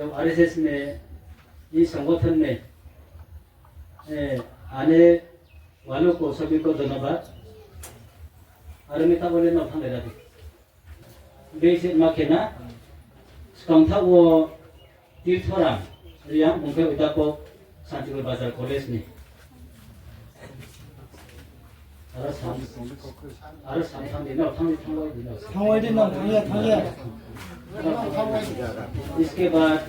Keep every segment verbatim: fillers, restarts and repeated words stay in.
R S S ni, i songothon ni, eh, ane walu ko sabi ko dhonyabad. Aro mi tabo le no thanglai ra di. Basic ma khe na, skang thaoh wo Tirthoram Reang, bung khe Odhyapak Santipurbazar College ni. Aro sam, aro sam thanng di, no, thanng di, thanng di, no. Thanng di, no, thanng ya, thanng ya. इसके बाद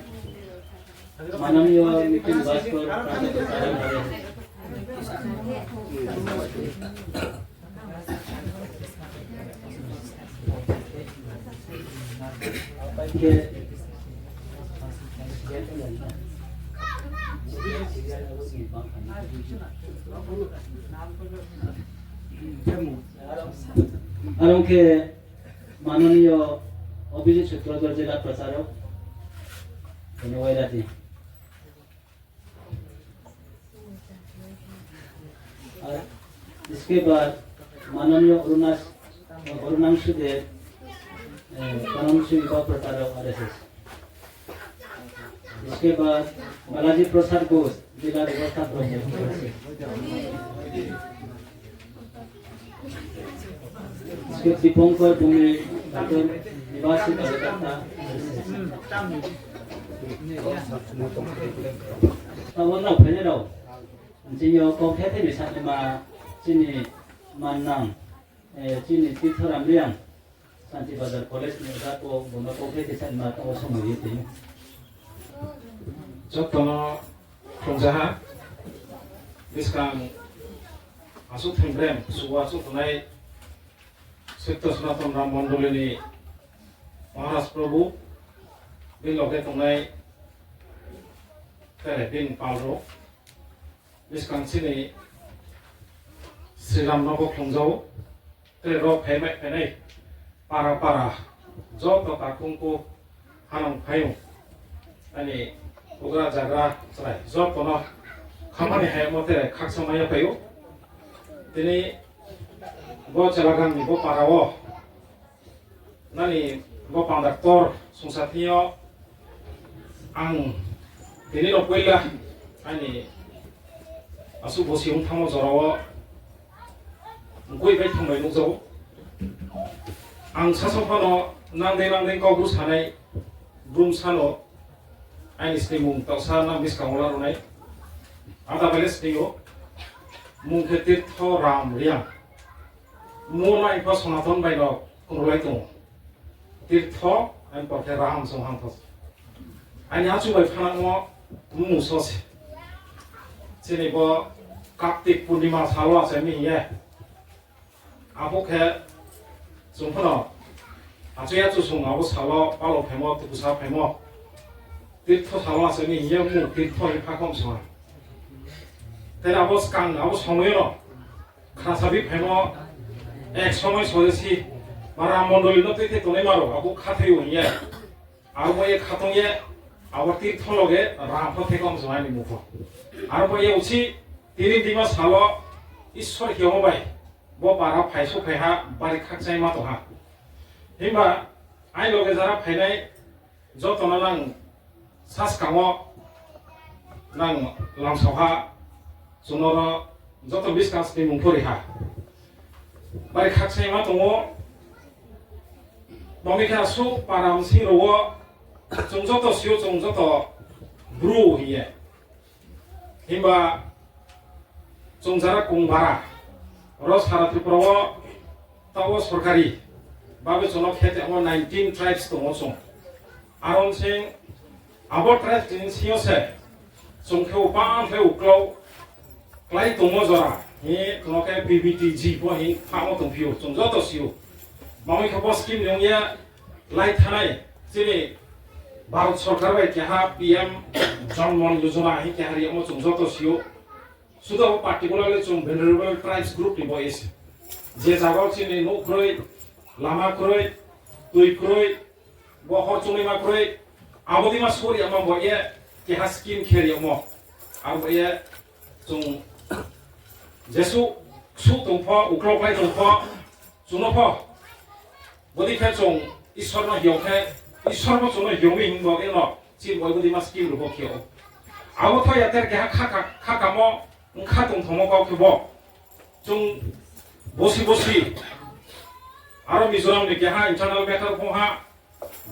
माननीय नितिन भास्कर प्रांत प्रचारक आ रहे हैं। Aro khe মাননীয় অভিজিৎ সূত্রধর জেলা প্রচারক, ধন্যবাদ আছি। और इसके बाद माननीय अरुणास-, अरुणांशु देव, अ, कनमसु युवा प्रचारक आरएसएस। इसके बाद बालाजी प्रसाद घोष, जिला व्यवस्थापक RSS. Skip Dipongkor Bhumi, Dakar Nibasi Karyakarta. Tabo no phainai rao, chini yo kau the the ni sanaima, chini mannang, eh, chini Tirthoram Reang, Santi Bazar College ni odha ko, bo no kau the the sanaima, tabo somoi ye tini. Joto no khlumjaha, buskang asuh thengbrem, suwa asuh tongnai, Sitto Sanatan Ram Mondoli ni Maharaj Prabhu, bini loge tongnai, tere bini pal rao, buskang chini Sri Ram no bo khlumjao, tere rao phaimai phainai, para para, joto takhungku, hanang phaiyong, ani bugra jagra chrai joto no khamani hayamo tere khakchangmai ya phai ou. Tini bo Chelagang ni bo para wo, nani bo panda ktor songsa thing yo ang tini no poila ani asuh bosi ong thanngmo jora wo mkoih bai thanng bai nuhjao. Ang sasaoh phano nang dei nang dei kau bru sanai, brum sano, aini snimung taohsa nang buskang wo la ronai. Ada bai le sning ou, mung khe Tirtho Ram Reang. Mo no aini pho Sonaton bai no krulai tong ou. Tirtho, aini por khe Ram song hang tho. Aini achu bai phanangmo mmung so se. Chini bo Kartik Purnima sal wo ase mi hing ye. Abo khe chung phano achoi achusung abo sal wo palo phaimo, tukusa phaimo. Tirtho sal wo ase mi hing ye mmung Tirtho hing pha khom song ha. Tei abo skang abo somoi yo no khnasabi phaimo, ek somoi sodesi, ma Ram Mondoli no tuithe tongnaima rao abo khathoi ou hing ye. Abo ye khathong ye, abo Tirtho loge Ram pho thekong song ha ni mung pho. Aro bo ye uchih tini dima sal wo Isor hiyamo bai bo para phai souhphai ha, bari khakchangma tong ha. Himba aini loge jara phainai joto no nang saskang wo nang lamsao ha, chung no ro joto buskang snimung pho ri ha. Bari khakchangma tong ou, bo mi khe asuh para bsing rao wo chung joto si ou, chung joto bru hing ye. Himba chung jara kong bara, ro sara Tripura wo taoh wo sorkari babe chung no khe tongmo nineteen tribes tong ou chung. Aro bsing abo tribes ni bsing yo se chung khe upang khe uklau klái tongmo jora hing chung no khe P V T G pho hing phamo tongphi ou, chung joto si ou. Bamoi khe bo scheme ni ong ye lai thanai, chini Bharat sorkar bai keha P M Jan Dhan Yojana hing keha ri yagmo chung joto si ou. Sudo particularly chung vulnerable tribes group ni bo ese. Je zaga wo chini nouh kroi, lama kroi, tui kroi, bo hor chungnaima kroi, abo dima sori yagmo bo ye keha scheme khe ri yagmo. Abo ye chung jesuh ksuh tong pho, uklau klái tong pho, chung no pho. Bodei khe chung Isor no hiyong khe, Isor no chung no hiyong mi hing bo ye no Chini bai bodei ma scheme rao pho khe ou. Abo tho ya ter keha khakamo, bkha tongthomo kau khe bo. Chung bosi bosi, aro Mizoram ni keha internal matter phong ha,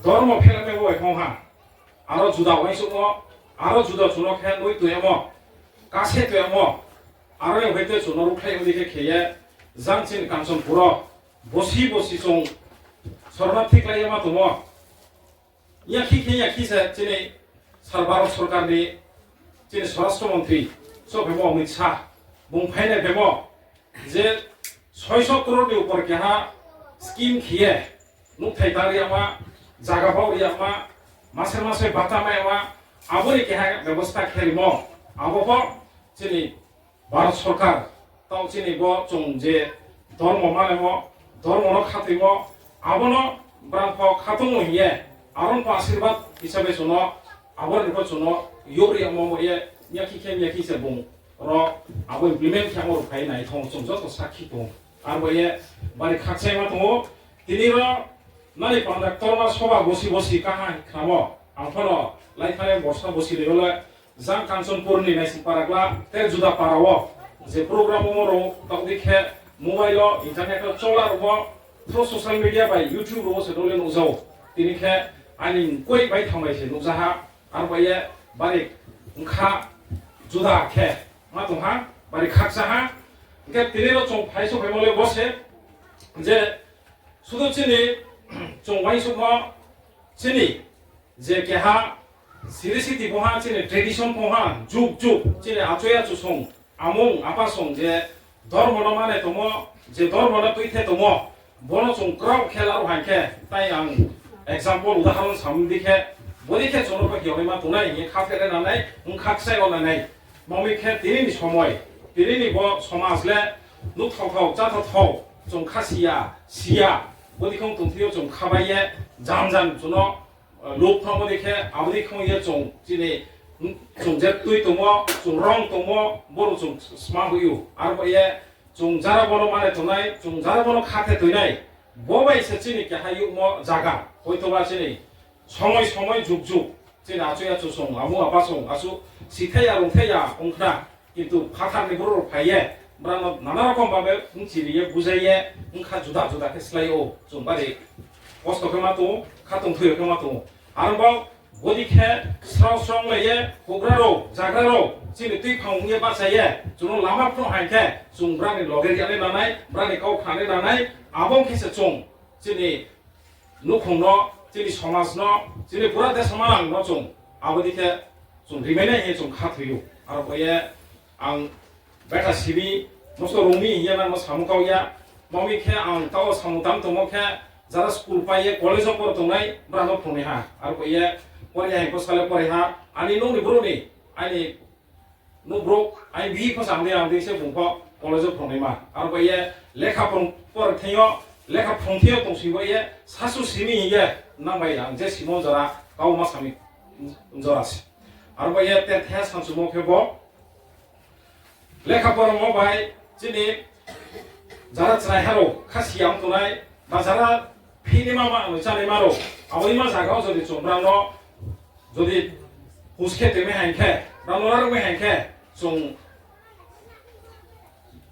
dormo phelamai bo bai phong ha. Aro juda uaingsouhmo, aro juda chung no khe noi toyamo, kase toyamo, aro ni hoite chung no ruhkhlai odi khe khe ye, jang chini Kanchanpur wo, bosi bosi chung sornarthi klái ye ma tongmo. Yakhi khe yakhi se chini sar Bharat sorkar ni chini swarashtra montri, so phemo Amit Shah, bung phainai phemo je soiso crore ni upor keha scheme khe ye, nouhthai tang ri yama, zaga bau ri yama, mase mase bata mai yama, abo ni keha bebosta khe rimo, abo pho chini Bharat sorkar, taoh chini bo chung je dormo manaimo, dormo no khatoimo, abo no brang pho khatongmo hing ye, aro pho asirbad hisabe chung no, abo ni pho chung no youh ri yamo bo ye, yakhi khe yakhi se bung ro abo implement khe amo rao phai nai thong chung joto sakhi tong. Aro bo ye bari khakchangma tong ou, tini ro nani panda ktorma soba bosi bosi kaha khnamo, ang pho no laithane borsa bosi ni yo le, jang Kanchanpur ni naising para kla, ter juda para wo, je program omo rao, taoh di khe mobile wo, internet wo chola rao wo, through social media bai YouTube rao wo se dole nuhjao. Tini khe aini koi bai thang bai se nuhja ha, aro bai ye bari bkha juda khe ma tong ha, bari khakcha ha. Hing khe tini ro chung phai so phaimo le bo se je, sudu chini chung uaingsouhmo chini je keha siri siti phong ha, chini tradition phong ha, jug jug chini achoi achusong, amung apasong je dormo no mane tongmo, je dormo no tuithe tongmo, bo no chung kraoh khe laruh haing khe, tai ang example, udahoron samung di khe, bodei khe chung no pho hiyaonaima tongnai hing ye kha phere nanai, bkha kchai o nanai. Mami khe tini ni somoi, tini ni bo somaj le nuhthao thao, cháthao thao, chung kha si ya, si ya, bodei khong tongthai yo chung kha bai ye, jam jam chung no luk phang bodei khe, abo dei khong ye chung chini, chung je tui tongmo, chung rong tongmo, boro chung sma hoih ou. Aro bo ye chung jara bo no mane tongnai, chung jara bo no kha the toinai, bo bai se chini keha youhmo zaga, hoitoba chini somoi somoi jug jug, chini achoi achusong, amung apasong, asuh sithai ya, rungthai ya ong khna. Kintu phathar ni brouh rao phai ye, brao no nana rokom babe bchiri ye, bujai ye, bkha juda juda khe slái ou, chung bari kosto khe ma tong ou, khatongthoi yo khe ma tong ou. Aro bo, bodei khe srao srao lai ye, houhgra rao, zagra rao, chini tuiphang ong ye bahcha ye, chung no lama phnuh haing khe, chung brao ni loge ri ya le nanai, brao ni kau khna le nanai, abo khe se chung, chini nouhkhong no, chini somaj no, chini pura desa manang no chung, abo dei khe chung rimainai hing ye chung khathoi ou. Aro bo ye ang betha simi, nosto rung mi hing ye nang no samung kau ya. Mami khe ang taoh wo samung tang tongmo khe, jara school pai ye college wo poro tongnai, brao no phrungnai ha. Aro bo ye pore ya hing pho sale pore ha, aini nouh ni brouh ni, aini nouh brouh, aini bihih pho samung di ang di se bung pho college wo phrungnaima. Aro bo ye lekha phrung pore thing yo, lekha phrung thing yo tongsi bo ye sasu simi hing ye nang bai ang je simo jora kau ma sami jora se. Aro bo ye tenthe samchumo khe bo lekha poramo bai chini jara chraiha rao kha si ya ong tongnai, ba jara phihnaima ma, chanaima rao, abo ni ma zaga wo jodi chung brao no, jodi hus khe toimai haing khe, brao no raruhmai haing khe, chung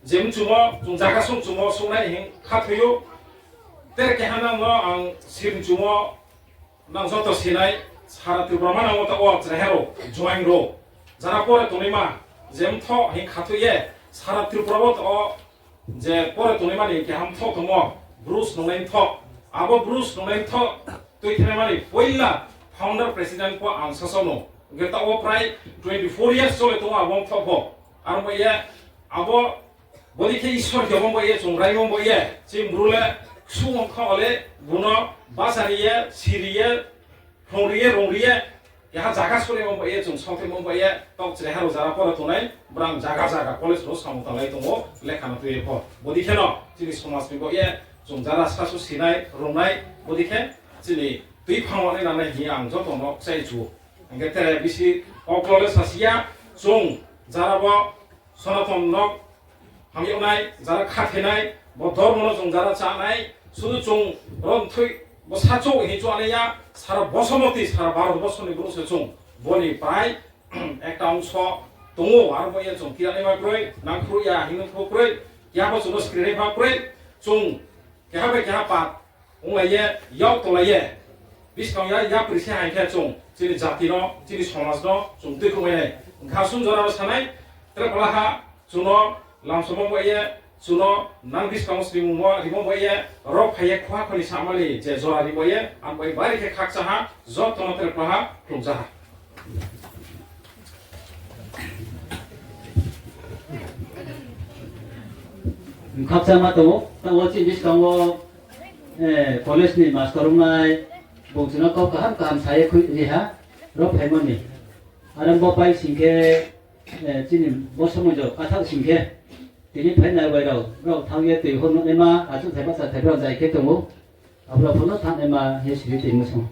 je mchumo, chung zaga song mchumo, songnai hing khathoi ou. Tere keha nang no ang siri mchumo, nang joto sinai, sara Tripura manang wo taoh wo chraiha rao, joaing rao, jara pore tongnaima, je mthoh hing khathoi ye, sara Tripura wo taoh wo je pore tongnaima ni keha mthoh tongmo, Bru snungnai mthoh, abo Bru snungnai mthoh tuithanaima ni poila founder president pho ang sasaoh no. Hing khe taoh wo prai twenty four years chole tong ou abo mthoh pho. Aro bo ye, abo bodei khe Isor khe bo ye, chung raimo bo ye, chini Bru le ksu ongkha wo le, bung no bahcha ri ye, siri ye, phrung ri ye, rung ri ye, keha zaga sore bo ye, chung saohthaimo bo ye, taoh chraiha rao jara pore tongnai, brao zaga zaga college rao samung tanglai tong ou, lekha no tui ye pho. Bodei khe no chini somaj ni bo ye, chung jara sasu sinai, rungnai, bodei khe chini tuiphang wo nai nangnai hing ye ang joto no kchai chu ou. Hing khe tere bisi kauklo le sasi ya, chung jara bo Sanatan no hamyag nai, jara khathenai, bo dormo no chung jara chánai, sudu chung ro mthui Bo sachouh hing chouh nai ya, sara Bosomoti, sara Bharat borso ni brouh se chung. Bo ni prai ekta ongso tong ou, aro bo ye chung kiranaima kroi, nangkhruh ya hing pho kroi, keha pho chung no skrinai pho kroi, chung keha bai keha pap onglai ye, yak tolai ye, buskang ya yapri se hai khe chung chini jati no, chini somaj no chung tuikhouh mai nai. Hing khe sum jora no sanai, tre pala ha, chung no lamsomo bai ye, chung no nang buskang wo sningmo rimo bai ye, ro phai ye khuha khoni samani je jora rimo ye, ang bai bari khe khakchang ha, joto no tre pala ha, khlumja ha. Khakchangma tong ou, taoh wo chini buskang wo, eh, college ni master ongnai, bung chung no kau kaham kaham sa ye khui ri ha, ro phaimo ni. Are bo pai sing khe, eh, chini bo somoi jo kathaoh sing khe, tini phainai bai rao, rao thanng ye tui hor nuhnaima, achouhthai bahchathai brao zai khe tong ou, abo rao pho no thanngnaima ye siri tongmo song.